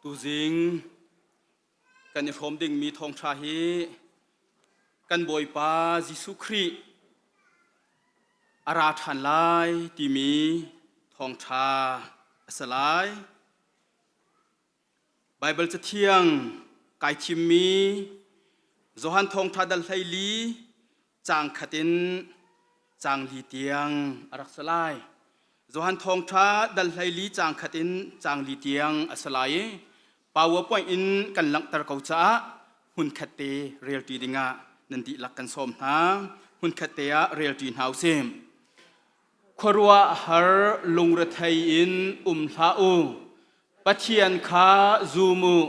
Tuzing kan i hrawm dingmi thawngṭha hi kan Bawipa Jesuh Khrih a ra ṭhan lai timi thawngṭha a si lai. Baibal Cathiang kai thimmi Johan Thawngṭha dal 14 caang khat in caang li tiang a rak si lai. Johan Thawngṭha dal 14 caang khat in caang li tiang a si lai i PowerPoint in kan langhter ko caah hmunkhat te relṭi dingah nan dihlak kan sawm hna. Hmunkhat te ah relṭi hna usih. Khuaruahhar lungrethei in um hlah u. Pathian kha zum u.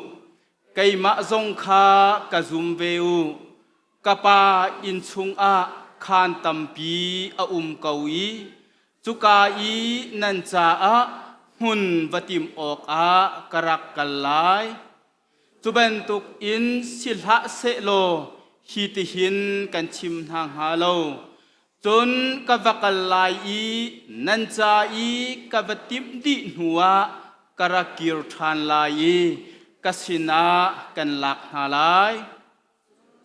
Keimah zong kha ka zum ve u. Ka pa inn chungah khaan tampi a um ko i cuka i nan caah hmun va timh awkah ka rak kal lai. Cu bantuk in si hlah sehlaw hi tihin kan chim hna hnga lo. Cun ka va kal lai i nan ca i ka va timh dih hnuah ka ra kir ṭhan lai i ka sinah kan lak hna lai.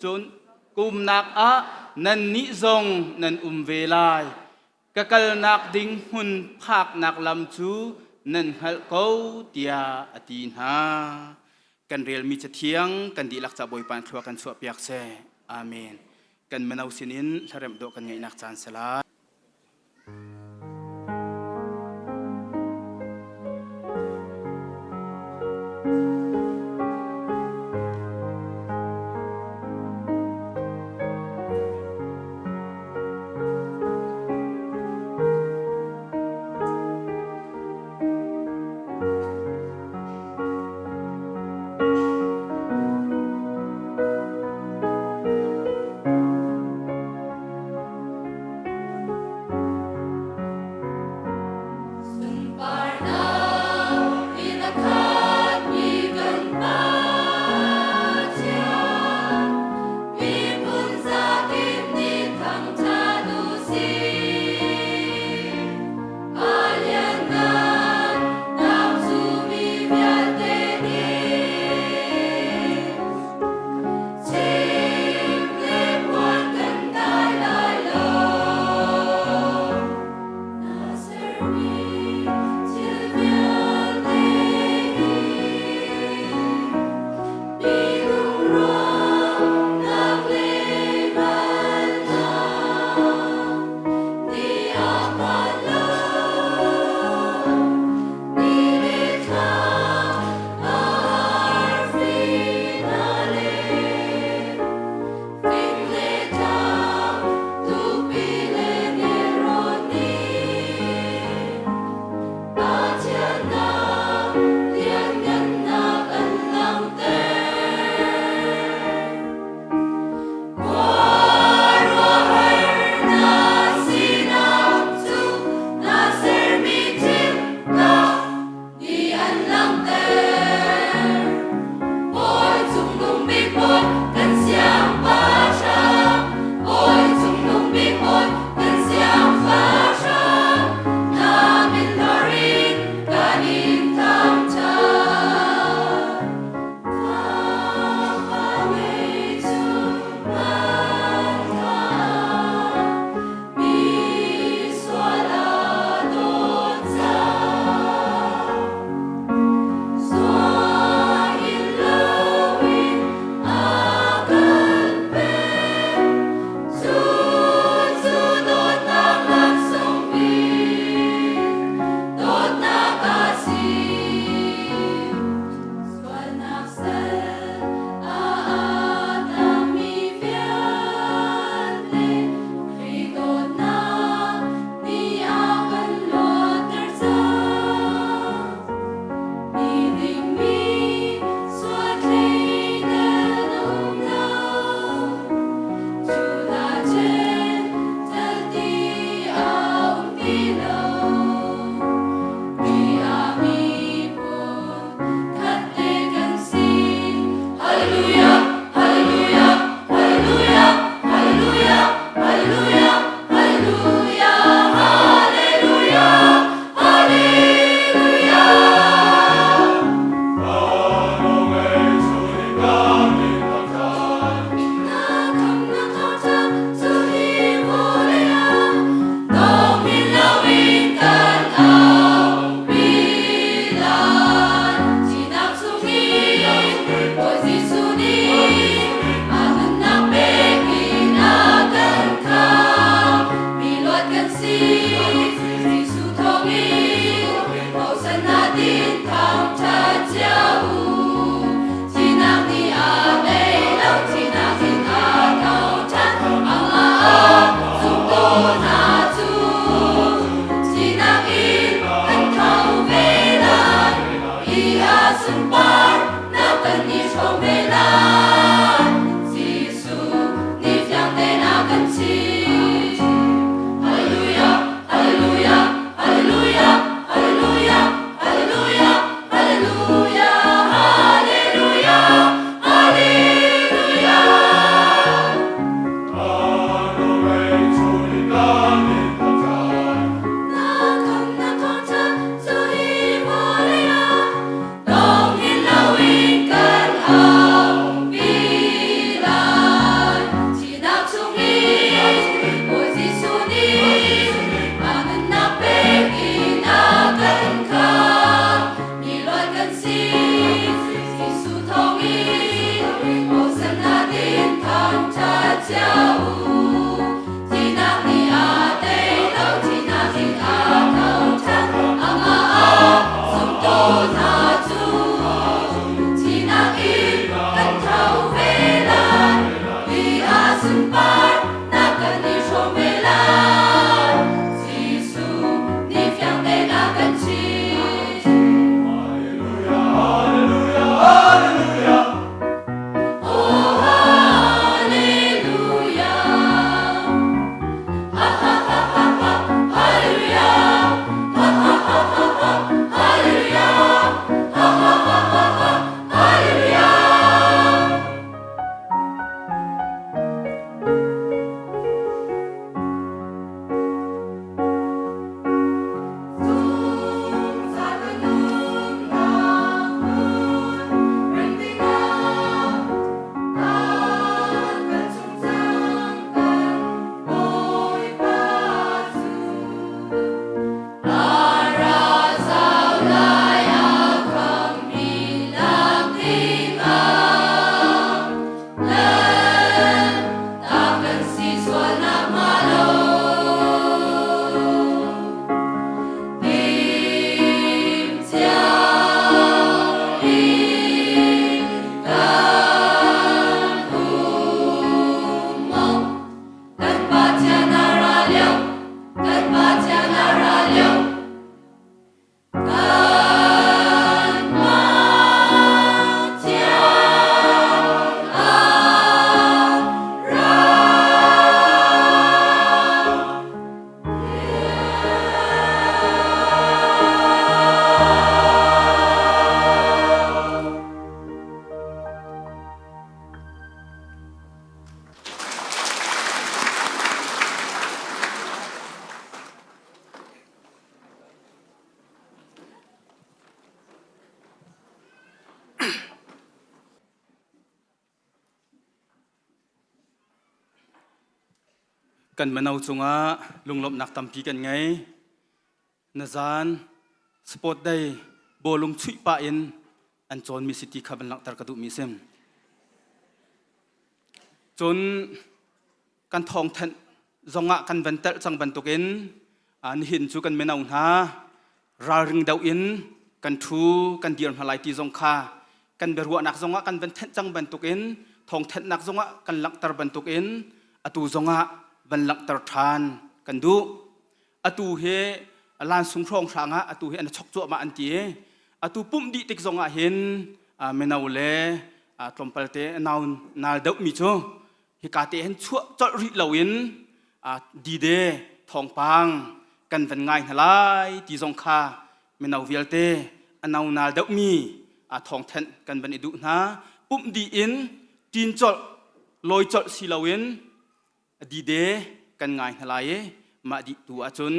Cun ka umnak ah nannih zong nan um ve lai. Ka kalnak ding hmun phaknak lam cu nan hngalh ko, tiah a ti hna. Kan relmi cathiang kan dihlak ca Bawipa in thlua kan chuahpiak seh. Amen. Kan mino sinin hlaremh dawh kan ngeihnak caan si lai. Kan mino cungah lunglawmhnak tampi kan ngei. Na zan sport day bawlung chuih pah in an cawnmi si ti kha van langhter ka duhmi si. Cun kan thawngthanh zongah kan van telh cang bantukin nihin cu kan mino hna ralring deuh in kan ṭhu kan dir hna lai ti zong kha kan biaruahnak zongah kan van thenh cang bantukin thawngthanhnak zongah kan langhter bantukin atu zongah van langhter ṭhan kan duh. Atu hi lansung hrawnghrang ah atu hi an chok cuahmah an ti i atu pumh dih tik zongah hin mino le tlawmpal te nau nal deuhmi cu hika te hin chuah colh rih loin dide thawngpang kan van ngai hna lai ti zong kha mino vialte a no nal deuhmi thawngthenh kan van i duh hna. Pumh dih in ṭin colh lawi colh si loin dide kan ngai hna lai i mah dih tu ahcun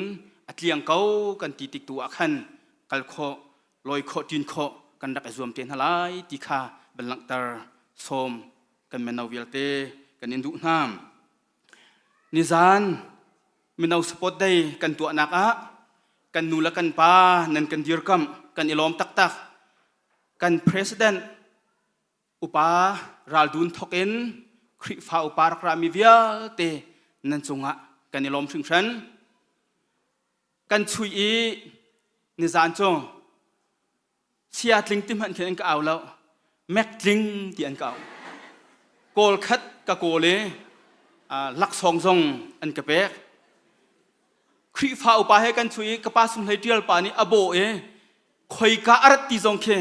a tliang ko kan ti tik tu ah khan kal khawh lawi khawh ṭin khawh kan rak i zuam te hna lai ti kha van langhter sawm kan mino vialte kan in duh hna. Nizan mino sport day kan tuahnak ah kan nu le kan pa nan kan dirkamh kan i lawm taktak. Kan president upa raldun thok in Khrihfa upa rak rami vialte nan cungah kan i lawm hringhran. Kan chui i nizan cu sia tling ti hmanh khin an ka au lo, mek tling ti an ka au. Kawl khat ka kawl i laksawng zong an ka pek. Khrihfa upa he kan chui i ka pa Sung Hlei Ṭial pa nih a bawh i khoika a rat ti zong khi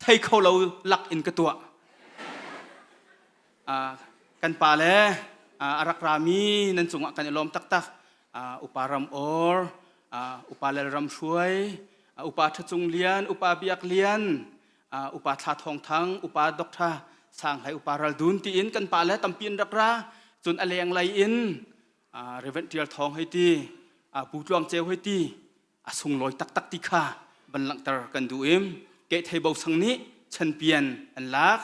thei kho lo lak in ka tuah. Kan pa le a rak rami nan cungah kan i lawm taktak. Upa Ram Or, Upa Lal Ram Hruai, Upa Ṭha Cung Lian, Upa Biak Lian, Upa Thla Thawng Thang, Upa Dr. Sang Hlei, Upa Ral Dun tiin kan pa le tampi in rak ra. Cun a lenglei in Reverend Ṭial Thawng hei ti, Pu Tluang Ceu hei ti, a sunglawi taktak ti kha van langhter kan duh i kehthei bosang nih chanpian an lak.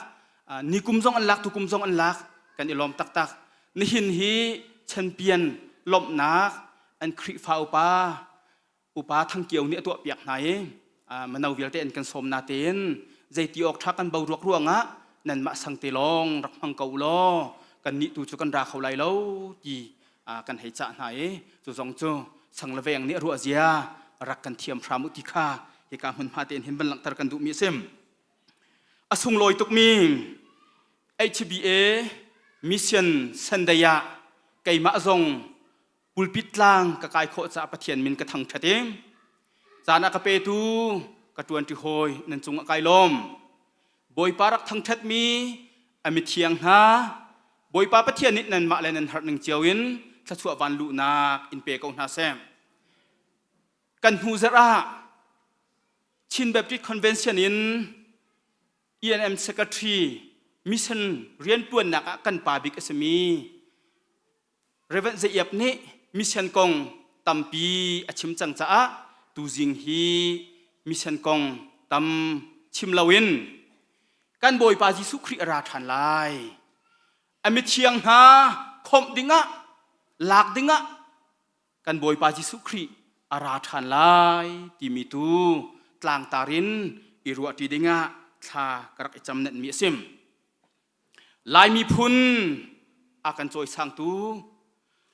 Nikum zong an lak, tukum zong an lak, kan i lawm taktak. Nihin hi chanpian lawmhnak an Khrihfa upa upa Thangkio nih a tuahpiak hna i mano vialte an kan sawm natein zeiti awk ṭha kan boruak ruangah nanmah sang te lawng rak hmang ko law kan nih tu cu kan ra kho lai lo ti kan hei cah hna i cu zong cu sang le veng nih a ruah zia rak kan thiam hram u ti kha hika hmunhma tein hin van langhter kan duhmi a si. A sunglawi tukmi HBA Mission Sunday ah keimah zong pulpit tlang ka kai khawh caah Pathian min ka thangṭhat i caan a ka petu ka ṭuanṭi hawi nan cungah kai lawm. Bawipa rak thangṭhatmi a mithiang hna, Bawipa Pathian nih nanmah le nan harh ning cio in thluachuah van luhnak in pe ko hna seh. Kan hnu zarh ah Chin Baptist Convention in ENM Secretary mission rianṭuannak ah kan pa bik a simi Reverend Zaiap nih mission kong tampi a chim cang caah tuzing hi mission kong tam chim loin kan Bawipa Jesuh Khrih a ra ṭhan lai. A mithiang hna khawmh dingah, lak dingah kan Bawipa Jesuh Khrih a ra ṭhan lai timi tu tlangtar in i ruahṭi dingah thla ka rak i cam nenhmi a si. Lai miphun a kan cawisangtu,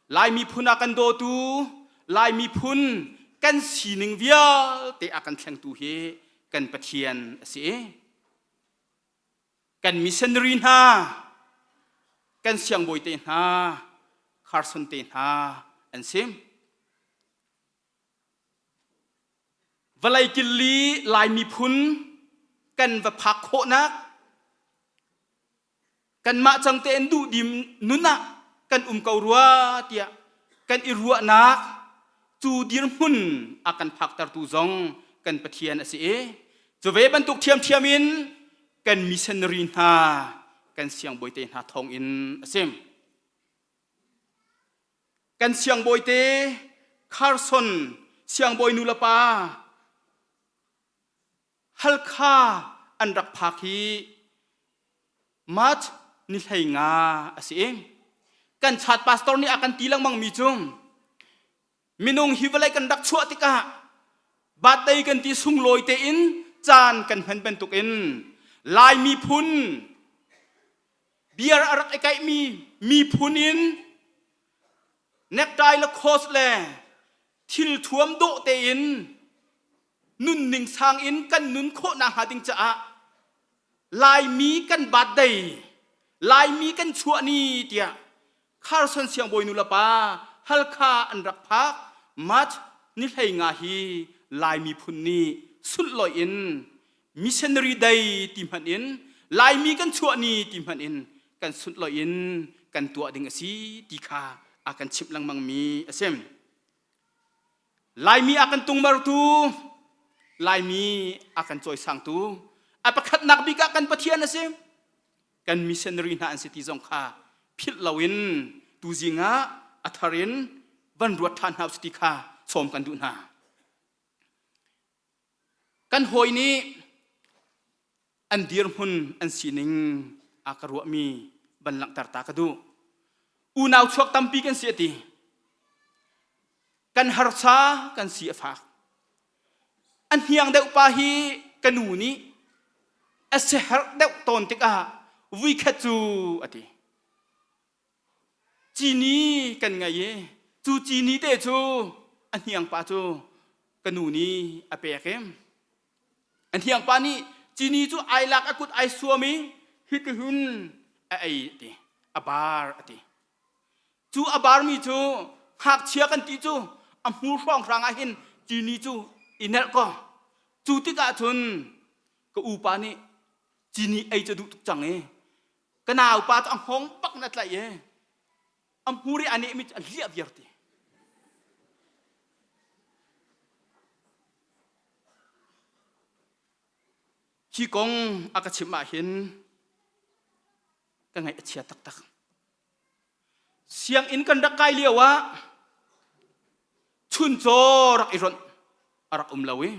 Lai miphun a kan dawtu, Lai miphun kan sining vialte a kan thlengtu hi kan Pathian a si. Kan missionary hna, kan siangbawi te hna, Carson te hna an si. Vawlei killi Lai miphun kan va phak khawhnak kanmah cang tein duhdim nun ah kan um ko rua tiah kan i ruahnak cu dirhmun a kan phaktertu zong kan Pathian a si i cu ve bantuk ṭhiamṭhiam in kan missionary hna kan siangbawi te hna thawng in a si. Kan siangbawi te Carson siangbawi nu le pa Halkha an rak phak hi March ni 15 a si. Kan chat pastor nih a kan ti lengmang mi cu minung hi vawlei kan rak chuah tikah birthday kan ti sunglawi tein caan kan hman bantukin Lai miphun beer a rak i kaihmi miphun in necktie le coat le thil thuam dawh tein nunning sang in kan nun khawh nakhnga ding caah Laimi kan birthday, Laimi kan chuah ni tiah Carson siangbawi nu le pa Halkha an rak phak March ni 15 hi Lai miphun nih sulhlawi in Missionary Day ti hmanh in Laimi kan chuah ni ti hmanh in kan sulhlawi in kan tuah ding a si ti kha a kan chimh lengmang mi a si. Laimi a kan tungmartu, Laimi a kan cawisangtu, a pakhatnak bik ah kan Pathian a si. Kan missionary hna an si ti zong kha philh loin tuzing ah a thar in van ruat ṭhan hna usih ti kha sawm kan duh hna. Kan hawi nih an dirhmun an sining a ka ruahmi van langhter ta ka duh. Unau chuak tampi kan si a ti. Kan harsa kan si a fak. A hniang deuh pa hi ka nu nih a siaherh deuh tawn tikah vuikhat cu a ti. Cini kan ngei i cu cini te cu a hniang pa cu ka nu nih a pek i a hniang pa nih cini cu ai lak a kut ai suam i hitihun a ei a ti a bar a ti cu a barmi cu ngakchia kan ti cu a hmur hrawnghrang ah hin cini cu i nelh kaw cu tikah cun ka upa nih cini ei cu duh tuk cang i ka naupa cu a hngawng bak na tlaih i a hmur i a nehmi cu a hliah viar ti hi kong a ka chimh ah hin ka ngaih a chia taktak sianginn kan rak kai lio ah chuncaw rak i ronh a rak um lo i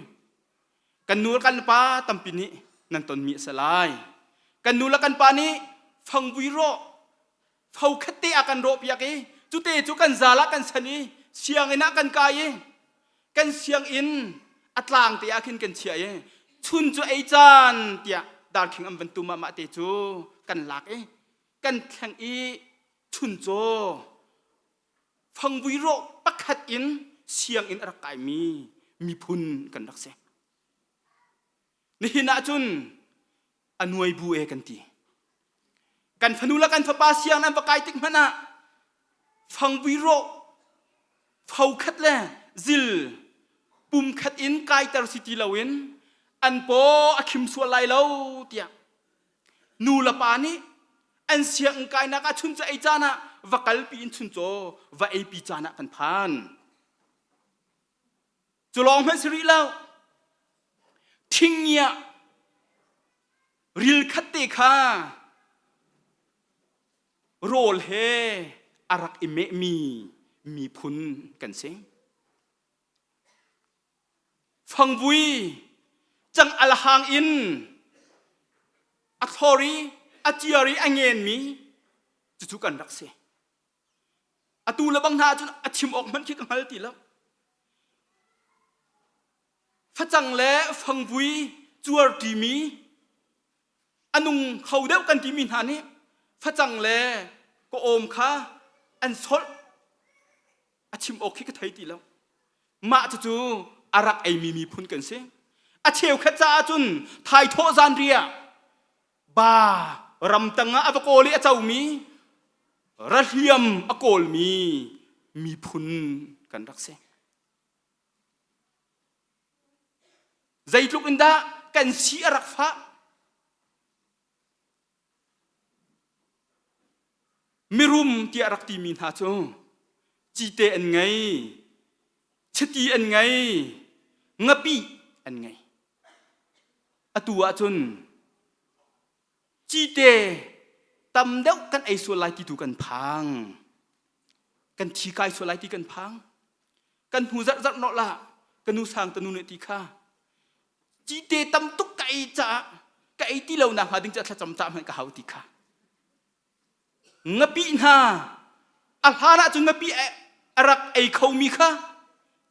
kan nu le kan pa tampi nih nan tonmi a si lai kan nu le kan pa nih fangvui rawh fo khat te a kan rawh piak i cute cu kan zal ah kan san i sianginn ah kan kai i kan sianginn a tlang te ah khin kan chia i chun cu ei caan tiah darkhing an van tum ah mah te cu kan lak i kan thleng i chuncaw fangvui rawh pakhat in sianginn a rak kaimi miphun kan rak si. Nihin ah cun a nuai bu e kan ti. Kan fanu le kan fapa siang an va kai tik hmanh ah fangvui rawh fo khat le zil pum khat in kaiter si ti loin an paw a khim sual lai lo tiah nu le pa nih an sianginn kainak ah chuncaw ei caan ah va kalpi in chuncaw va eipi caan ah kan phan. Cu lawng hmanh si rih lo. Thingia ril khat te kha rawl he a rak i mehmi miphun kan si. Fangvui cang alhang in a thlor i a ciar i a ngenmi cucu kan rak si. Atu le bang hna ahcun a chim awk hmanh khi ka hngal ti lo. Facang le fangvui cuar ṭimi a nung kho deuh kan timi hna nih facang le ka-awm kha an solh a chim awk khi ka thei ti lo. Mah cucu a rak eimi miphun kan si. A cheukhat caah cun thaithawh zanriah ba ramtang ah a va kawl i a comi rahliam a kawlmi miphun kan rak si. Zeitluk in dah kan si a rak fah? Mirum tiah rak timi hna cu cite an ngei, chiti an ngei, ngapih an ngei. Atu ahcun cite tam deuh kan ei sual lai ti tu kan phang. Kan thi kai sual lai ti kan phang. Kan hnu zarh zarh nawh lah ka nu sang ta nu nih ti kha cite tam tuk ka ei caah ka ei ti lo nak hnga ding caah thlacam cah hmanh ka hau ti kha ngapih hna. A hlan ahcun ngapi a rak ei khomi kha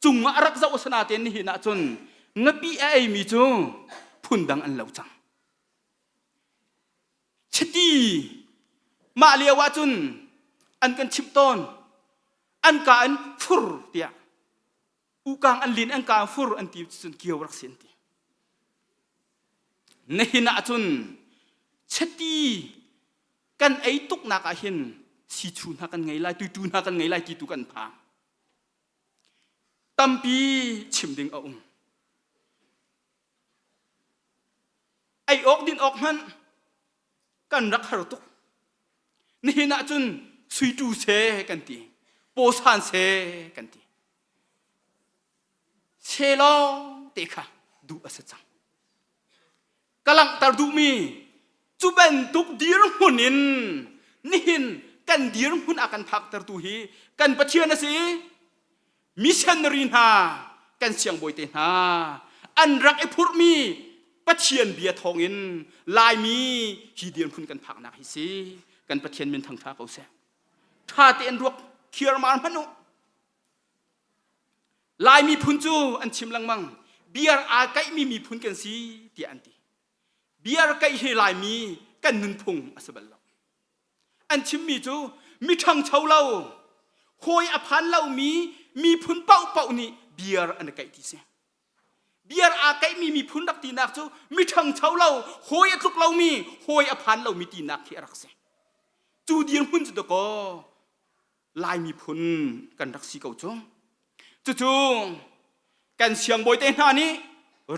cungah a rak zoh asinain nihin ahcun ngapi a eimi cu phundang an lo cang. Chiti mah lio ahcun an kan chimh tawn an ka in fur tiah ukang an lin an ka fur an ti cun kio rak si an ti. Nihin ahcun chiti kan ei tuknak ah hin sichu hna kan ngei lai tuitu hna kan ngei lai ti tu kan phang. Tampi chim ding a um. Ei awk din awk hmanh kan rak har tuk. Nihin ah cun suitu se kan ti, pawsan se kan ti. Se lawng te kha duh a si cang. Ka langhter duhmi cu bantuk dirhmun in nihin kan dirhmun a kan phaktertu hi kan Pathian a si. Missionary hna kan siangbawite hna an rak i phurhmi Pathian bia thawngin Laimi hi dirhmun kan phaknak hi si. Kan Pathian min thangṭha ko seh. Ṭha tein ruak khiarmar hmanh u. Lai miphun cu an chim lengmang biar aa kaihmi miphun kan si tiah an ti. Biar kaih hi Laimi kan nunphung a si bal lo. An chimmi cu mi ṭhangcho lo, hawi a phan lomi miphun paohpaoh nih biar an i kaih ti si. Biar aa kaihmi miphun rak tinak cu mi ṭhangcho lo, hawi a tluk lomi, hawi a phan lomi tinak khi a rak si. Cu dirhmun cu dakaw Lai miphun kan rak si ko cu. Cucu kan siangbawi te hna nih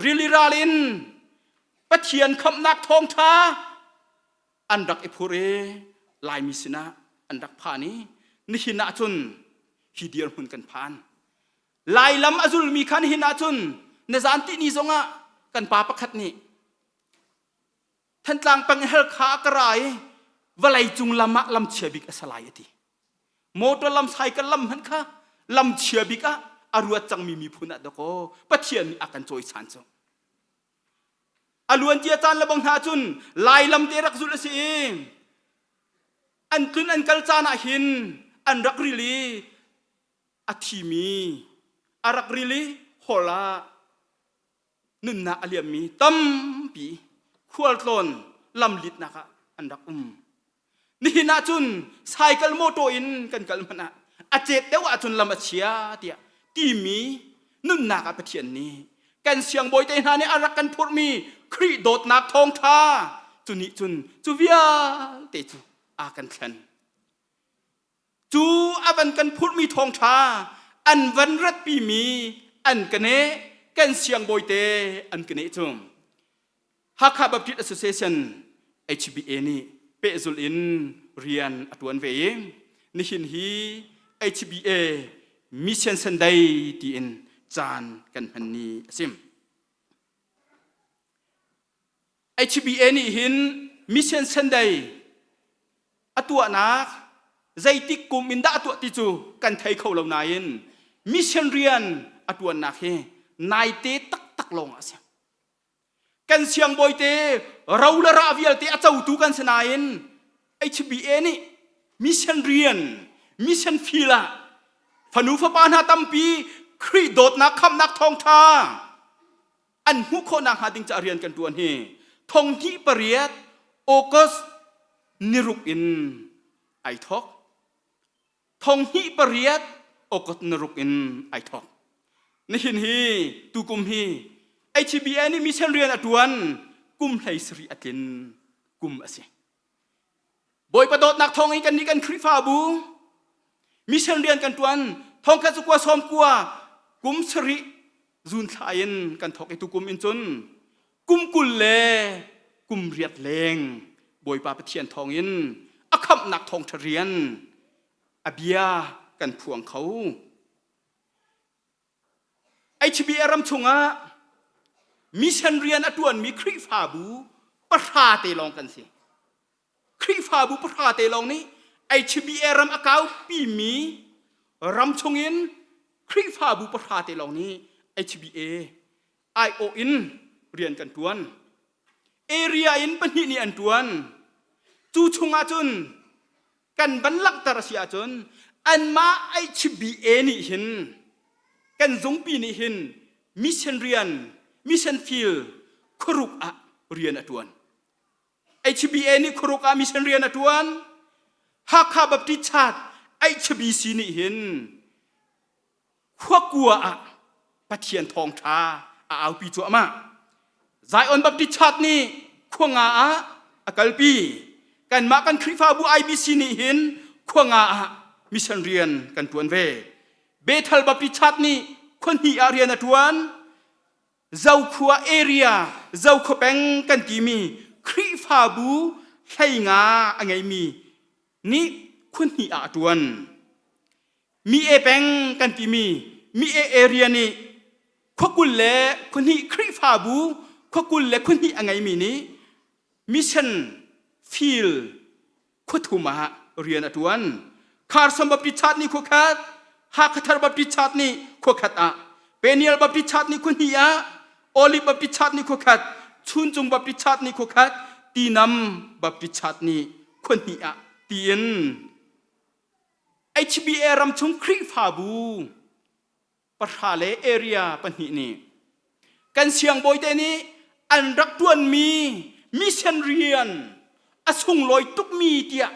rili ral in Pathian khamhnak thawngṭha an rak i phur i Laimi sinah an rak phan i nihin ah cun hi dirhmun kan phan. Lailam a zulmi kha nihin ah cun nizan tihni zongah kan pa pakhat nih Thantlang peng Halkha ah ka ra i vawlei cung lam ah lam chia bik a si lai a ti. Motor lam cycle lam hmanh kha lam chia bik ah a ruat cangmi miphun ah dakaw Pathian nih a kan cawisan cu. A luancia caan le bang hna cun Lai lam te rak zulh a si i an tlun an kal caan ah hin an rak ril i a thimi a rak ril i hall ah nunnak a liammi tampi khualtlawn lamlitnak ah an rak um. Nihin ah cun cycle motor in kan kal hmanh ah a cet deuh ahcun lam a chia tiah timi nunnak ah Pathian nih kan siangbawi te hna nih a rak kan phurhmi Khrih dawtnak thawngṭha cu nih cun cu vialte cu a kan thlen. Cu a van kan phurhmi thawngṭha an van ratpimi an ka neh kan siangbawi te an ka neh cu Hakha Baptist Association HBA nih pehzulh in rian a ṭuan ve i nihin hi HBA Mission Sunday tiin caan kan hman ni a si. HBA nih hin Mission Sunday a tuahnak zeitik kum in dah a tuah ti cu kan thei kho lo nain mission rian a tuannak hi naite taktak lawng a si. Kan siangbawi te ro le rah vialte a cotu kan si nain HBA nih mission rian mission field ah fanu fapa hna tampi Khrih dawtnak khamhnak thawngṭha an hmuh khawh nakhnga ding caah rian kan ṭuan hi 2008 August niruk in ai thawk. 2008 August niruk in ai thawk. Nihin hi tukum hi HBA nih mission rian a ṭuan kum 17 a tlin kum a si. Bawipa dawtnak thawng in kannih kan Khrihfabu mission rian kan ṭuan thongkhat cu kua sawm kua kum sarih zun thla in kan thawk i tukum in cun kum 20 le kum riat leng Bawipa Pathian thawng in a khamhnak thawngṭha rian a bia kan phuang kho. HBA ram chungah mission rian a ṭuanmi Khrihfabu pahra te lawng kan si. Khrihfabu pahra te lawng nih HBA ram a kaupimi ram chungin Khrihfabu pahra te lawng nih HBA aiawh in rian kan ṭuan. Area in pahnih nih an ṭuan. Cu chungah cun kan van langhter a si ahcun Anmah HBA nih hin kan zungpi nih hin mission rian, mission field khuaruk ah rian a ṭuan. HBA nih khuaruk ah mission rian a ṭuan. Hakha Baptist Church HBC nih hin khuakua ah Pathian thawngṭha a aupi cuahmah. Zion Baptist Church nih khuanga ah a kalpi. Kanmah kan Khrihfabu IBC nih hin khuanga ah mission rian kan ṭuan ve. Bethel Baptist Church nih khuahnih ah rian a ṭuan. Zokhua area, Zokhua peng kan timi Khrihfabu hleinga a ngeimi nih khuahnih ah a ṭuan. Mi e peng kan timi mi e area nih khuakul le khuahnih Khrihfabu khuakul le khuahnih a ngeimi nih mission field khuathum ah rian a ṭuan. Kharsom Baptist Church nih khuakhat, Hakhathar Baptist Church nih khuakhat ah, Peniel Baptist Church nih khuahnih ah, Olive Baptist Church nih khuakhat, Chuncung Baptist Church nih khuakhat, Tinam Baptist Church nih khuahnih ah tiin HBA ramchung Khrihfabu pahra le area pahnih nih kan siangbawite nih an rak ṭuanmi mission rian a sunglawi tukmi tiah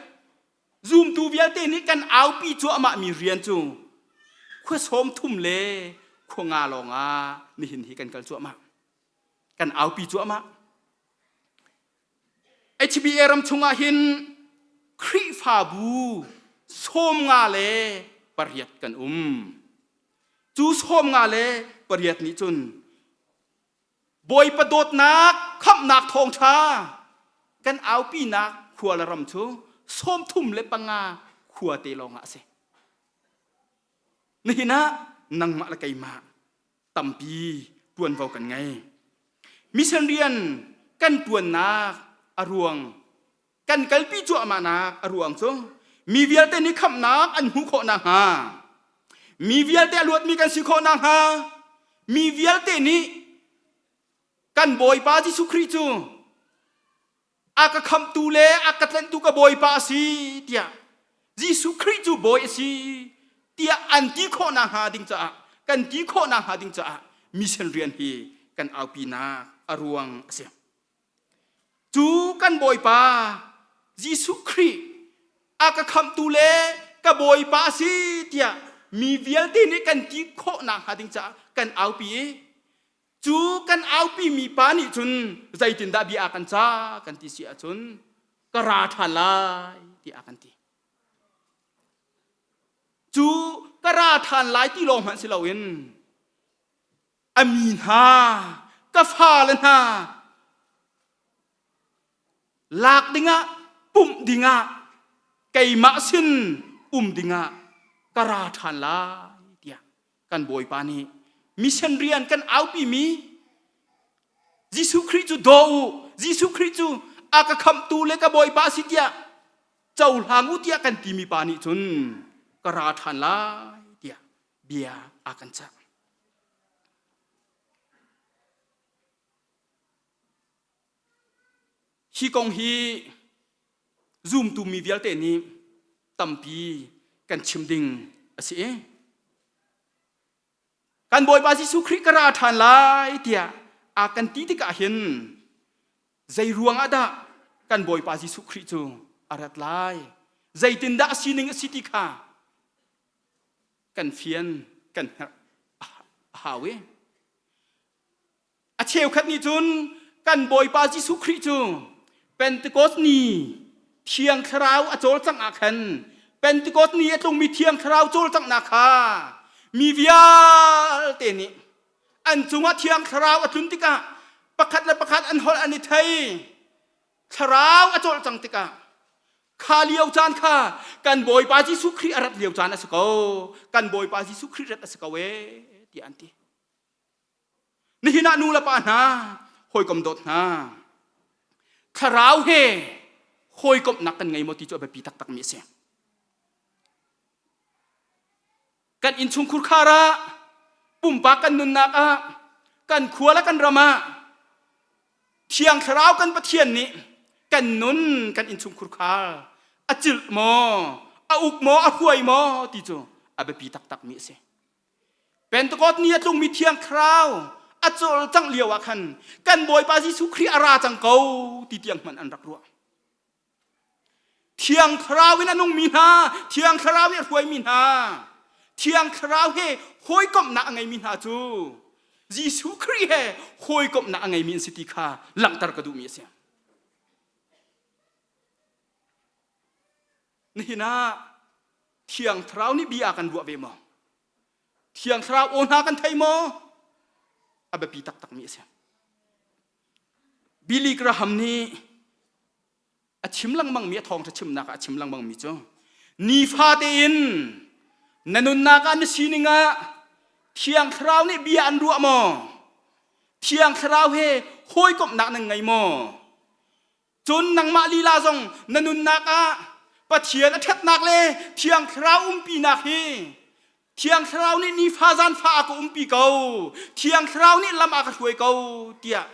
zumtu vialte nih kan aupi cuahmahmi rian cu khua sawm thum le khua nga lawngah nihin hi kan kal cuahmah kan aupi cuahmah. HBA ram chungah hin Khrihfabu 58 kan um. Cu 58 nih cun Bawipa dawtnak khamhnak thawngṭha kan aupinak khua le ram cu 35 khua te lawngah a si. Nihin ah nangmah le keimah tampi ṭuanvo kan ngei. Mission rian kan ṭuannak a ruang kan kalpi cuahmahnak a ruang cu mi vialte nih khamhnak an hmuh khawh nakhnga mi vialte a luatmi kan si khawh nakhnga mi vialte nih kan Bawipa Jesuh Khrih cu a ka khamhtu le a ka tlanhtu ka Bawipa a si tiah Jesuh Khrih cu Bawi a si tiah an ti khawh nakhnga ding caah kan ti khawh nakhnga ding caah mission rian hi kan aupinak a ruang a si. Cu kan Bawipa Jesuh Khrih a ka khamhtu le ka Bawipa a si tiah mi vialte nih kan ti khawh nakhnga ding caah kan aupi i Cu kan aupi mi pa nih cun zeitindah bia a kan ca kan ti si ahcun ka ra ṭhan lai tiah a kan ti. Cu ka ra ṭhan lai ti lawng hmanh si loin a mi hna ka fale hna lak dingah pumh dingah keimah sin um dingah ka ra ṭhan lai tiah kan Bawipa nih mission rian kan aupimi Jesuh Khrih cu daw u Jesuh Khrih cu a ka khamhtu le ka Bawipa a si tiah cohlang u tiah kan timi pa nih cun ka ra ṭhan lai tiah bia a kan cah. Hi kong hi zumtu mi vialte nih tampi kan chim ding a si i kan Bawipa Jesuh Khrih ka ra ṭhan lai tiah a kan ti tikah hin zei ruang ah dah kan Bawipa Jesuh Khrih cu a rat lai zeitindah a sining a si ti kha kan fian kan herh a hau i A cheukhat nih cun kan Bawipa Jesuh Khrih cu Pentecost ni Thiang Thlarau a cawlcangh ah khan Pentecost ni a tlungmi Thiang Thlarau cawlcanghnak kha mi vialte nih an cungah Thiang Thlarau a tlun tikah pakhat le pakhat an holh an i thei. Thlarau a cawlcang tikah kha lio caan kha kan Bawipa Jesuh Khrih a rat lio caan a si ko. Kan Bawipa Jesuh Khrih rat a si ko ee tiah an ti. Nihin ah nu le pa hna, hawikom dawt hna, thlarau he hawikomhnak kan ngei maw ti cu a biapi taktakmi a si. Kan innchungkhur khar ah, pumpak kan nunnak ah, kan khua le kan ram ah, Thiang Thlarau kan Pathian nih kan nun kan innchungkhur khar a cilh maw? A uk maw? A hruai maw? Ti cu a biapi taktakmi a si. Pentecost ni a tlungmi Thiang Thlarau a cawlcangh lio ah khan kan Bawipa Jesuh Khrih a ra cang ko ti tiang hmanh an rak ruah. Thiang Thlarau in a nungmi hna, Thiang Thlarau i a hruaimi hna, Thiang Thlarau he hawikomhnak a ngeimi hna cu Jesuh Khrih he hawikomhnak a ngeimi an si ti kha langhter ka duhmi a si. Nihin ah Thiang Thlarau nih bia kan ruah ve maw? Thiang Thlarau aw hna kan thei maw? A biapi taktakmi a si. Billy Graham nih a chim lengmangmi a thawngṭha chimnak ah a chim lengmangmi cu nifa tein na nunnak ah na sining ah Thiang Thlarau nih bia an ruah maw? Thiang Thlarau he hawikomhnak nan ngei maw? Cun nangmah lila zong na nunnak ah Pathian a ṭhatnak le Thiang Thlarau umpinak hi Thiang Thlarau nih nifa zanfa a ka umpi ko Thiang Thlarau nih lam a ka hruai ko tiah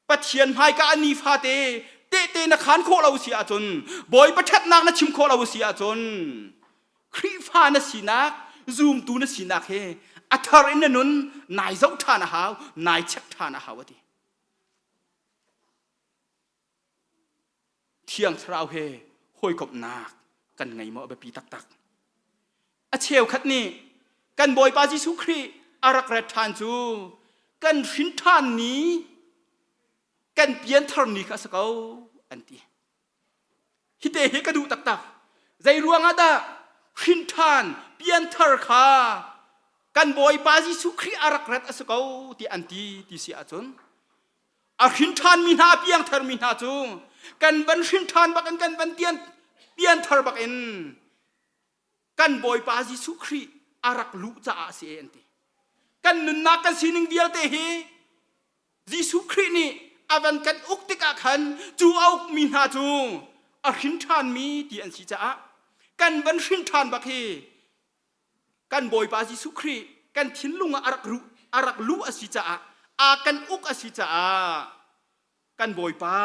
Pathian hmaika ah nifate tehte na khaan khawh lo si ahcun Bawipa ṭhatnak na chim khawh lo si ahcun Khrihfa na sinak zumtu na sinak he a thar in na nun nai zoh ṭhan a hau nai check ṭhan a hau a ti Thiang Thlarau he hawikomhnak kan ngei maw a biapi taktak. A cheukhat nih kan Bawipa Jesuh Khrih a rak rat ṭhan cu kan hrin ṭhan ni kan pianthar ni kha a si ko an ti. Hite hi ka duh taktak. Zei ruangah dah hrin ṭhan pianthar kha kan Bawipa Jesuh Khrih a rak rat a si ko ti an ti ti si ahcun a hrin ṭhanmi hna a piangtharmi hna cu kan van hrin ṭhan bak in kan van tian pianthar bak in kan Bawipa Jesuh Khrih a rak luh caah a si e an ti. Kan nunnak kan sining vialte hi Jesuh Khrih nih a van kan uk tikah khan cu a ukmi hna cu a hrin ṭhanmi ti an si caah kan van hrin ṭhan bak hi kan Bawipa Jesuh Khrih kan thinlung ah a rak ruh a rak luh a si caah a kan uk a si caah kan Bawipa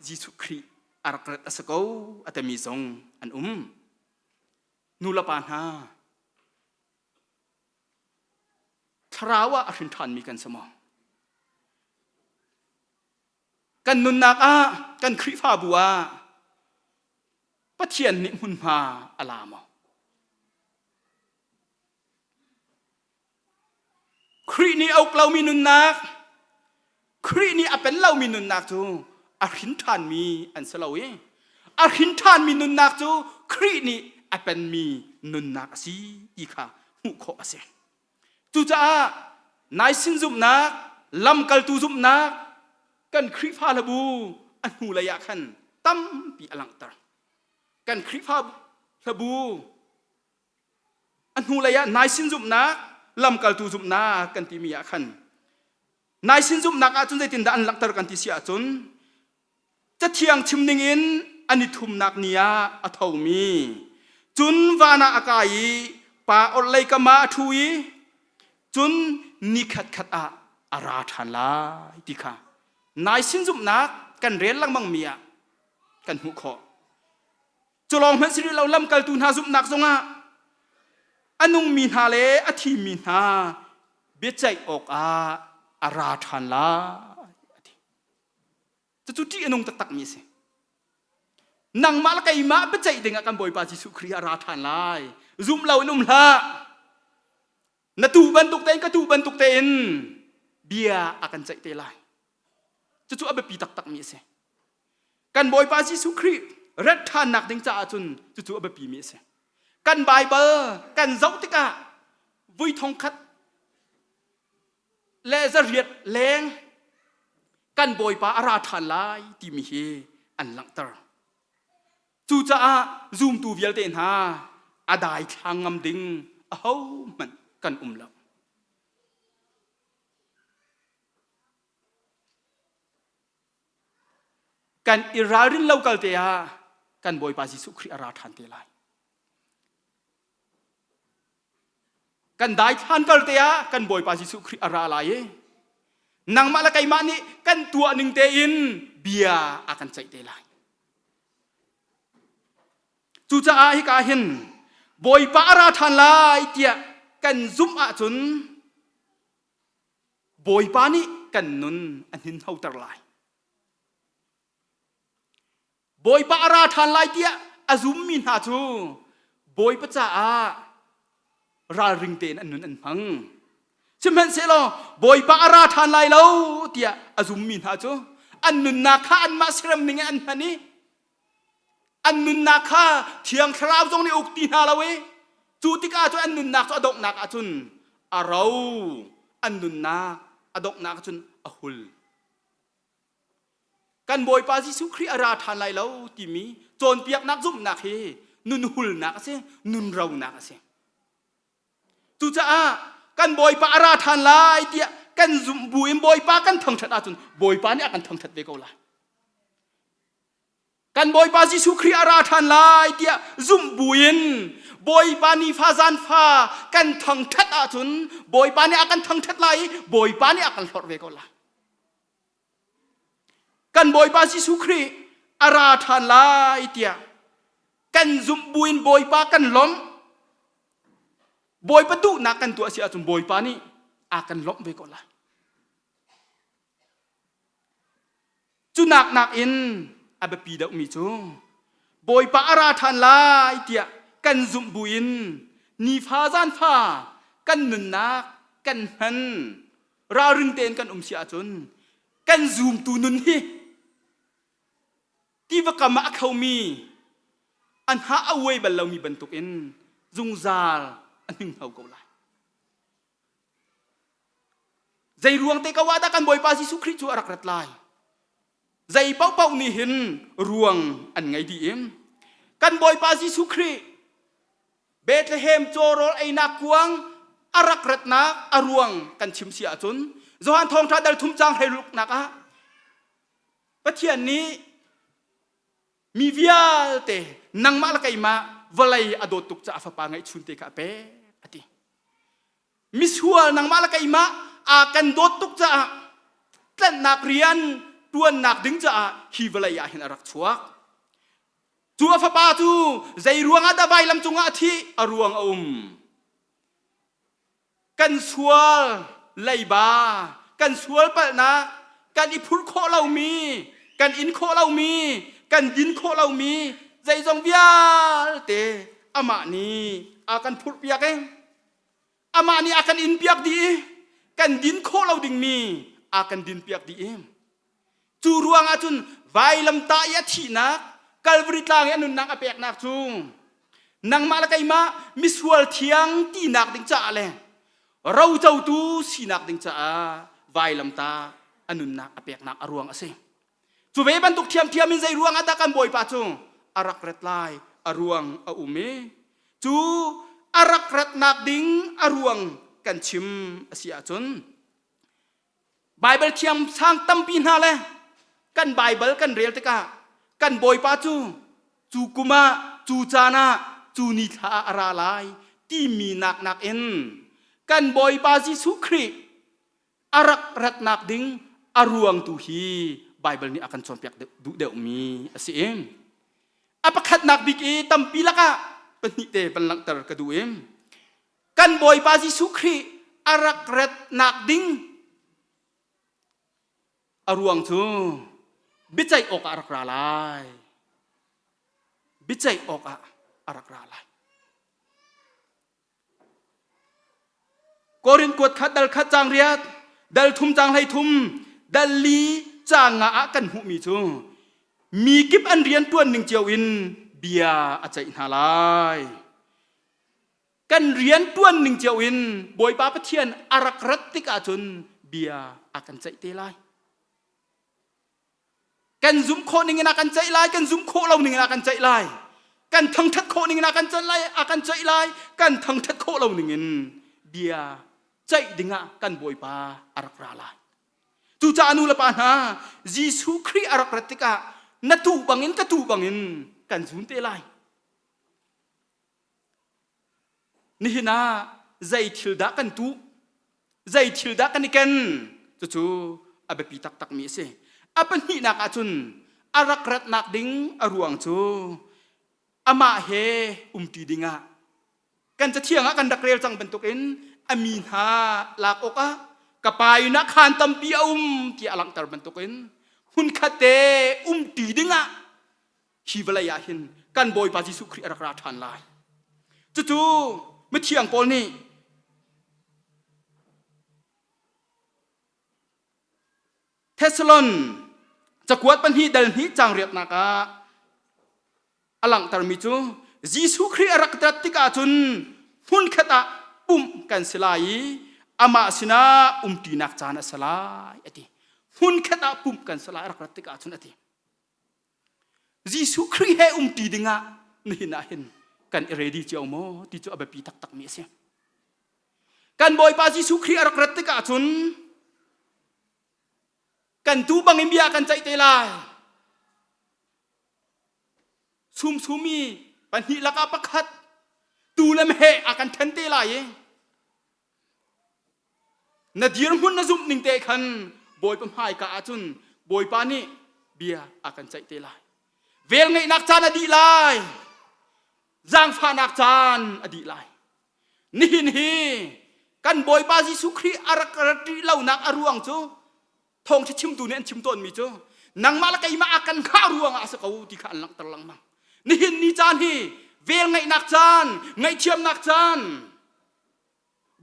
Jesuh Khrih a rak rat a si ko a timi zong an um. Nu le pa hna thlarau ah a hrin ṭhanmi kan si maw? Kan nunnak ah kan Khrihfabu ah Pathian nih hmunhma a la maw? Khrih nih a uk lomi nunnak, Khrih nih a pen lomi nunnak cu a hrin ṭhanmi an si lo i a hrin ṭhanmi nunnak cu Khrih nih a penmi nunnak a si ti kha hmuh khawh a si. Cucaah naisin zumhnak, lamkaltu zumhnak kan Khrihfa hlabu a hnulei ah khan tampi a langhter. Kan Khrihfa hlabu a hnulei ah naisin zumhnak, lamkaltu zumhnak kan timi ah khan naisin zumhnak ahcun zeitindah an langhter kan ti si ahcun Cathiang chim ningin an i thumnak ni ah a thomi cun van ah a kai i pa orhlei kam ah a ṭhu i cun ni khatkhat ah a ra ṭhan lai ti kha naisin zumhnak kan rel lengmangmi ah kan hmuh khawh. Cu lawng hmanh si rih lo lamkaltu hna zumhnak zongah a nungmi hna le a thimi hna biaceih awkah a ra ṭhan lai a ti. Cucu ṭih a nung taktakmi a si. Nangmah le keimah biaceih dingah kan Bawipa Jesuh Khrih a ra ṭhan lai. Zum lo in um hlah. Na tu bantuk tein ka tu bantuk tein bia a kan ceih te lai. Cucu a biapi taktakmi a si. Kan Bawipa Jesuh Khrih rat ṭhannak ding caah cun cucu a biapimi a si. Kan Baibal kan zoh tikah vui thong khat le zariat leng kan Bawipa a ra ṭhan lai timi hi an langhter. Cucaah zumtu vialte hna a daithlang ngam ding ahohmanh kan um lo. Kan i ralrin lo kal te ah kan Bawipa Jesuh Khrih a ra ṭhan te lai. Kan daithlan kal te ah kan Bawipa Jesuh Khrih a ra lai i nangmah le keimah nih kan tuah ning tein bia a kan ceih te lai. Cucaah hika hin Bawipa a ra ṭhan lai tiah kan zumh ahcun Bawipa nih kan nun a hninhnoter lai. Bawipa a ra ṭhan lai tiah a zummi hna cu Bawipa caah ralring tein an nun an hmang. Sihmanhsehlaw Bawipa a ra ṭhan lai lo tiah a zummi hna cu an nunnak kha anmah siram ning in an hman i an nunnak kha Thiang Thlarau zong nih uk ti hna lo i cu tikah cun an nunnak cu a donghnak ah cun a ro, an nunnak a donghnak ah cun a hul. Kan Bawipa Jesuh Khrih a ra ṭhan lai lo timi cawnpiaknak zumhnak hi nun hulnak a si, nun ronak a si. Cucaah kan Bawipa a ra ṭhan lai tiah kan zumh bu in Bawipa kan thangṭhat ahcun Bawipa nih a kan thangṭhat ve ko lai. Kan Bawipa Jesuh Khrih a ra ṭhan lai tiah zumh buin Bawipa nifa zanfa kan thangṭhat ahcun Bawipa nih a kan thangṭhat lai i Bawipa nih a kan hlorh ve ko lai. Kan Bawipa Jesuh Khrih a ra ṭhan lai tiah kan zumh buin Bawipa kan lawmh. Bawipa duhnak kan tuah si ahcun Bawipa nih a kan lawmh ve ko lai. Cu nak nakin a biapi deuhmi cu Bawipa a ra ṭhan lai tiah kan zumh buin nifa zanfa kan nunnak kan hman ralring tein kan um si ahcun kan zumtu nun hi tiva kam ah a khomi a hnah a uai bal lomi bantukin zungzal a hninghno ko lai. Zei ruang te ko ah dah kan Bawipa Jesuh Khrih cu a rak rat lai? Zei paohpaoh nih hin ruang an ngei dih i kan Bawipa Jesuh Khrih Bethlehem cawrawl einak kuang a rak ratnak a ruang kan chim si ahcun Johan Thawngṭha dal thum caang hleiruknak ah Pathian nih mi vialte nangmah le keimah vawlei a dawt tuk caah fapa ngeihchun te kha a pek a ti. Misual nangmah le keimah aa kan dawt tuk caah tlanhnak rian tuannak ding caah hi vawlei ah hin a rak chuak. Cu a fapa cu zei ruangah dah vailam cungah a thih? A ruang a um. Kan sual leiba, kan sual palhnak, kan i phurh khawh lomi, kan in khawh lomi, kan din khawh lomi zeizong vialte amah nih a kan phurhpiak i amah nih a kan inpiak dih i kan din khawh lo dingmi a kan dinpiak dih i cu ruangah cun vailamtah i a thihnak Calvary tlang i a nunnak a peknak cu nangmah le keimah misual thiang tinak ding caah le rocotu sinak ding caah vailamtah a nunnak a peknak a ruang a si. Cu ve bantuk ṭhiamṭhiam in zei ruangah dah kan Bawipa cu a rak rat lai a ruang a um i cu a rak ratnak ding a ruang kan chim a si ahcun Baibal thiam sang tampi hna le kan Baibal kan rel tikah kan Bawipa cu cu kum ah cu caan ah cu ni thla ah a ra lai timi nak nakin kan Bawipa Jesuh Khrih a rak ratnak ding a ruang tu hi Baibal nih a kan cawnpiak duh deuhmi a si i a pakhatnak bik i tampi lakah pahnih te van langhter ka duh i kan Bawipa Jesuh Khrih a rak ratnak ding a ruang cu biaceih awkah a rak ra lai biaceih awkah a rak ra lai Korin kuat khat dal khat caang riat, dal thum caang 13, dal li caang nga ah kan hmuhmi cu mi kip an rian ṭuan ning cio in bia a ceih hna lai. Kan rian ṭuan ning cio in Bawipa Pathian a rak rat tik ahcun bia a kan ceih te lai. Kan zumh khawh ning in a kan ceih lai, kan zumh khawh lo ning in a kan ceih lai. Kan thangṭhat khawh ning in a kan ceih lai, a kan ceih lai. Kan thangṭhat khawh lo ning in bia ceih dingah kan Bawipa a rak ra lai. Cucaah nu le pa hna, Jesuh Khrih a rak rat tikah na tuh bangin ka tuh bangin kan zun te lai. Nihin ah zei thil dah kan tuh? Zei thil dah kan i ken? Cucu a biapi taktakmi a si. A pahnihnak ahcun a rak ratnak ding a ruang cu Amah he umṭi dingah kan cathiang ah kan rak rel cang bantukin a mi hna lak awkah ka pa inn ah khaan tampi a um tiah a langhter bantukin hmunkhat te umṭi dingah hi vawlei ah hin kan Bawipa Jesuh Khrih a rak ra ṭhan lai. Cucu mithiang Paul nih Thessalon cakuat pahnih dal hnih caang riatnak ah a langhtermi cu Jesuh Khrih a rak rat tikah cun hmunkhat ah pumh kan si lai i amah sinah umṭinak caan a si lai a ti. Hmunkhat ah pumh kan si lai a rak rat tikah cun a ti. Jesuh Khrih he umṭi dingah nihin ah hin kan i ready cio maw ti cu a biapi taktakmi a si. Kan Bawipa Jesuh Khrih a rak rat tikah cun kan tuu bangin bia kan ceih te lai. Sumsumi pahnih lakah pakhat tuu le meheh a kan ṭhen te lai i na dirhmun na zumh ning te khan Bawipa hmaika ahcun Bawipa nih bia a kan ceih te lai. Velngeihnak caan a dih lai. Zaangfahnak caan a dih lai. Nihin hi kan Bawipa Jesuh Khrih a rak rat rih lonak a ruang cu thawngṭha chimtu nih an chim tawnmi cu nangmah le keimah a kan khah ruangah a si ko ti kha an langhter lengmang. Nihin ni caan hi velngeihnak caan, ngaihthiamnak caan,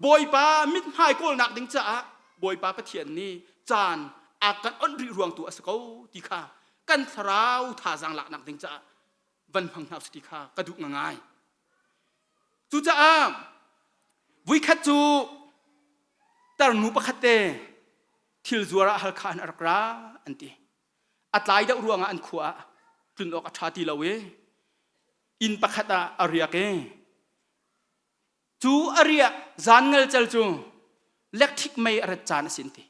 Bawipa mithmai kawlnak ding caah Bawipa Pathian nih caan a kan onh rih ruang tu a si ko ti kha kan thlarau thazaang laknak ding caah van hmang hna usih ti kha ka duh ngai. Cucaah vuikhat cu tarnu pakhat te thil zuar ah Halkha in a rak ra an ti. A tlai deuh ruangah an khua ah tlun awk a ṭha ti lo i inn pakhat ah a riak i cu a riah zan ngalcal cu electric mei a rat caan a si an ti.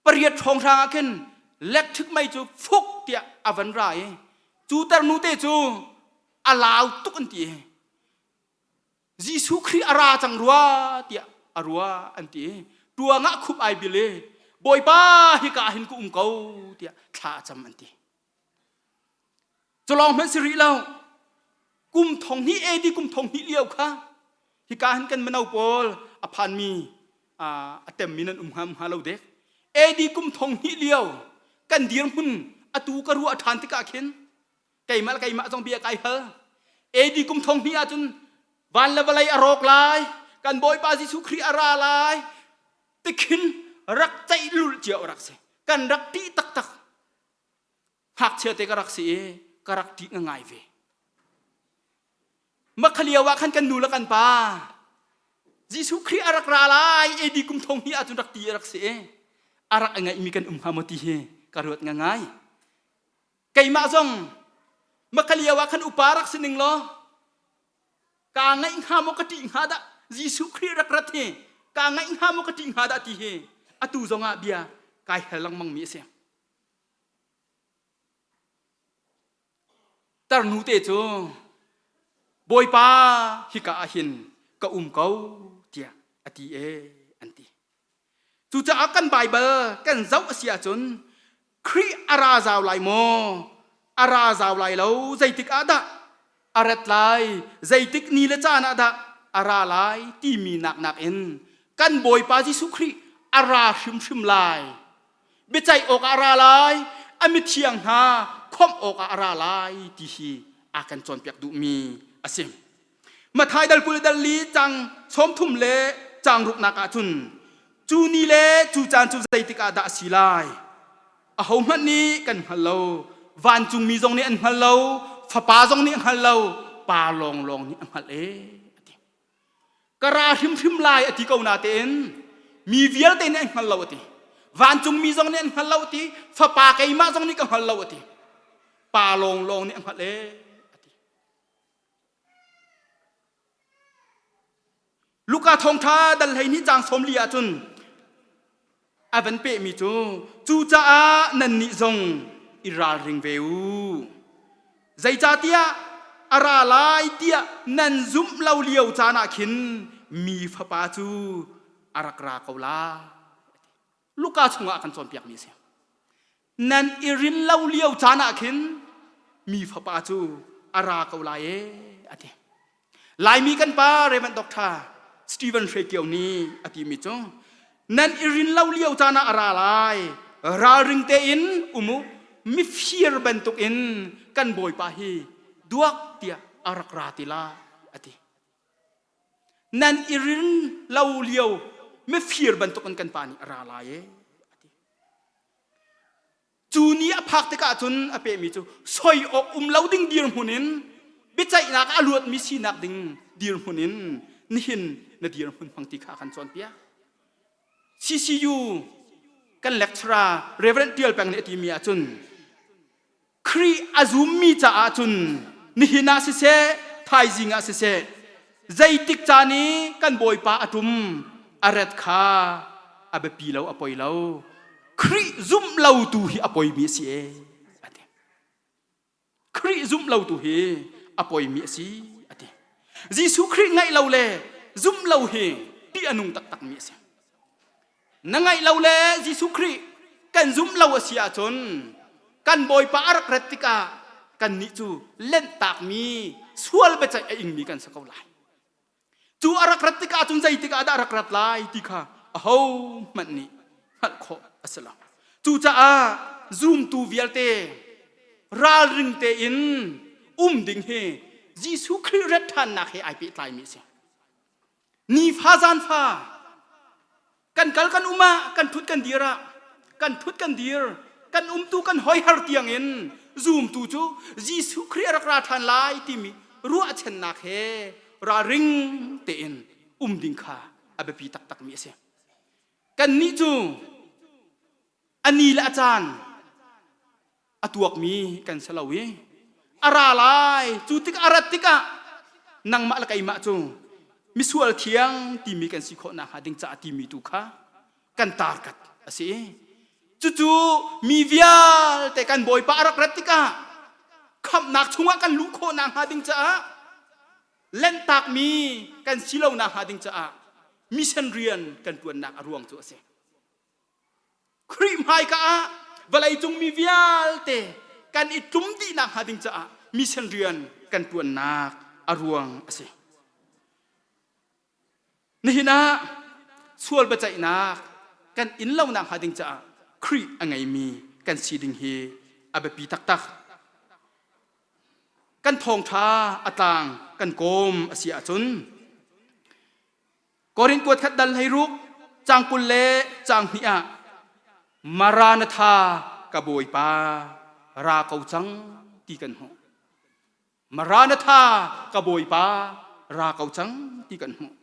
Pariat hrawnghrang ah khin electric mei cu fuk tiah a van ra i cu tarnu te cu a lau tuk an ti. Jesuh Khrih a ra cang rua tiah a rua an ti. Tuang ah khup ai bil i Bawipa hika ah hin ka um ko tiah thla a cam an ti. Culawng hmanh si rih lo. Kum thong hnih AD kum thong hnih lio kha hika hin kan mino pawl a phanmi a temmi nan um hnga hnga lo dek. AD kum thong hnih lio kan dirhmun atu ka ruah ṭhan tikah khin keimah le keimah zong bia kai hal. AD kum thong hnih ahcun van le vawlei a rawk lai, kan Bawipa Jesuh Khrih a ra lai, tikhin rak ceih lulh cio rak si. Kan rak ṭih taktak. Ngakchia te ka rak si i ka rak ṭih ngai ve. Makha lio ah khan kan nu le kan pa Jesuh Khrih a rak ra lai AD kum thong hnih ahcun rak ti a rak si i a rak a ngeihmi kan um hnga maw ti hi ka ruat ngai. Keimah zong makha lio ah khan upa rak si ning law kaa ngaih hnga maw ka ṭih hnga dah Jesuh Khrih rak rat hi kaa ngaih hnga maw ka ṭih hnga dah ti hi atu zong ah bia kai hal lengmang mi a si. Tarnu te cu Bawipa hika ah hin ka um ko tiah a ti e an ti. Cucaah kan Baibal kan zoh a si ahcun Khrih a ra zau lai maw? A ra zau lai lo. Zeitik ah dah a rat lai? Zeitik ni le caan ah dah a ra lai timi nak nakin kan Bawipa Jesuh Khrih a ra hrimhrim lai. Biaceih awkah a ra lai, a mithiang hna khawmh awkah a ra lai ti hi a kan cawnpiak duhmi a si. Matthai dal 20 dal li cang 30 le cang ruknak ah cun cu ni le cu caan cu zeitik ah dah a si lai? Ahohmanh nih kan hngal lo. Vancungmi zong nih an hngal lo, Fapa zong nih a hngal lo, Pa lawnglawng nih a hngalh e. A ti. Ka ra hrimhrim lai a ti ko natein mi vialte nih an hngal lo a ti. Vancungmi zong nih an hngal lo a ti. Fapa keimah zong nih ka hngal lo a ti. Pa lawnglawng nih a hngalh e a ti. Luka thawngṭha dal 12 caang 40 ahcun a van pehmi cu cucaah nannih zong i ralring ve u. Zeicahtiah a ra lai tiah nan zumh lo lio caan ah khin mi fapa cu a rak ra ko lai. Luka chungah a kan cawnpiakmi a si. Nan i rin lo lio caan ah khin mi fapa cu a ra ko lai e a ti. Laimi kan pa Reverend Dr. Stephen Hre Kio nih a timi cu nan i rin lo lio caan ah a ra lai ralring tein um u mifir bantukin kan bawipa hi duak tiah a rak ra ti lai a ti. Nan i rin lo lio mifir bantukin kan pa nih a ra lai e a ti. Cu ni a phak tikah cun a pehmi cu soi awk um lo ding dirhmun in biaceihnak a luatmi sinak ding dirhmun in nihin na dirhmun hmang ti kha a kan cawnpiak. CCU kan lecturer Reverend Tial Peng nih a timi ahcun Khrih a zummi caah cun nihin ah siseh thaizing ah siseh zeitik caan i kan Bawipa a ṭum a ret kha a biapi lo a poi lo Khrih zumh lo tu hi a poimi a si e a ti Khrih zumh lo tu hi a poimi a si a ti Jesuh Khrih ngaih lo le zumh lo hi ṭih a nung taktakmi a si Na ngaih lo le Jesuh Khrih kan zumh lo a si ahcun kan Bawipa a rak rat tikah kannih cu lenhtakmi sual biaceih a ingmi kan si ko lai. Cu a rak rat tikah cun zeitik ah dah a rak rat lai ti kha ahohmanh nih hngalh khawh a si lo. Cucaah zumtu vialte ralring tein um ding hi Jesuh Khrih rat ṭhannak he ai pehtlaimi a si. Nifa zanfa kan kal kan um ah kan thut kan dir ah kan thut kan dir kan umtu kan hoihar tiang in zumtu cu Jesuh Khrih a rak ra ṭhan lai timi ruahchannak he ralring tein um ding kha a biapi taktakmi a si. Kannih cu a ni le a caan a tuakmi kan si lo i a ra lai cu tik a rat tikah nangmah le keimah cu misual thiang timi kan si khawh nakhnga ding caah timi tu kha kan tarkat a si cucu mi vialte kan bawipa a rak rat tikah khamhnak chungah kan luh khawh nakhnga ding caah lentakmi kan si lo nakhnga ding caah mission rian kan tuannak a ruang cu a si Khrih hmaika ah vawleicung mi vialte kan i tlum dihnak hnga ding caah mission rian kan ṭuannak a ruang a si. Nihin ah sual biaceihnak kan inn lonak hnga ding caah Khrih a ngeimi kan si ding hi a biapi taktak. Kan thawngṭha a tlang kan kawm a si ahcun Korin kuat khat dal 16 cang 20 le cang hnih ah Maranatha ka Bawipa ra ko cang ti kan hmuh. Maranatha ka Bawipa ra ko cang ti kan hmuh.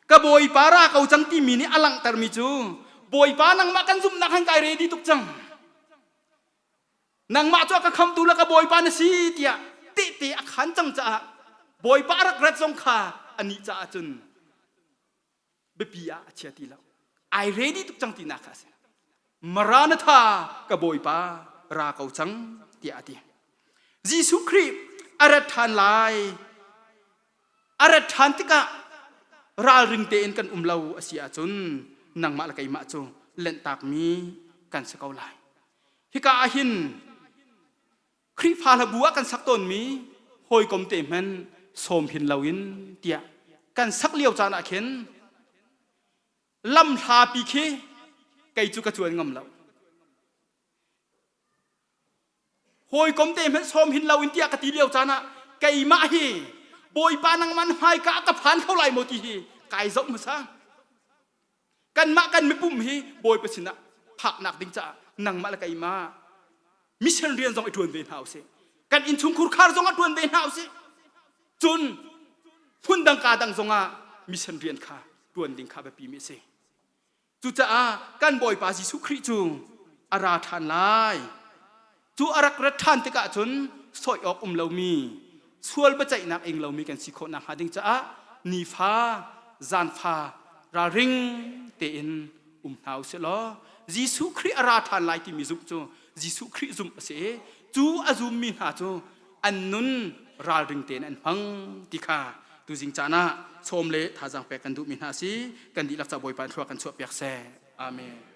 Ka Bawipa ra ko cang timi nih a langhtermi cu Bawipa nangmah kan zumhnak han kai ready tuk cang. Nangmah cu a ka khamtu le ka Bawipa na si tiah tehte a khan cang caah Bawipa a rak rat zong kha anih caah cun biapi ah a chia ti lo. Ai ready tuk cang tinak kha a si. Maranatha ka Bawipa ra ko cang tiah a ti. Jesuh Khrih a rat ṭhan lai. A rat ṭhan tikah ralring tein kan um lo a si ahcun nangmah le keimah cu lenhtakmi kan si ko lai. Hika ah hin Khrihfa hlabu ah kan sak tawnmi hawikom te hmanh sawm hin loin tiah kan sak lio caan ah khin lam hlapi khi kei cu ka cuan ngam lo. Hawikom te hmanh sawm hin loin tiah ka ti lio caan ah keimah hi Bawipa nangman hmaika ah ka phan kho lai maw ti hi kai zoh hmasa. Kanmah kan mipum hi Bawipa sinah phaknak ding caah nangmah le keimah mission rian zong i ṭuan ve hna usih. Kan innchungkhur khar zong ah ṭuan ve hna usih. Cun phundang ka dang zongah mission rian kha ṭuan ding kha biapi mi a si. Cucaah kan Bawipa Jesuh Khrih cu a ra ṭhan lai. Cu a rak rat ṭhan tikah cun sawi awk um lomi, sual biaceihnak ing lomi kan si khawh nakhnga ding caah nifa zanfa ralring tein um hna u sih law Jesuh Khrih a ra ṭhan lai timi zumh cu Jesuh Khrih zumh a si i cu a zummi hna cu an nun ralring tein an hmang ti kha tuzing caan ah sawm le thazaang pek kan duhmi hna a si. Kan dihlak ca Bawipa in thlua kan chuahpiak seh. Amen.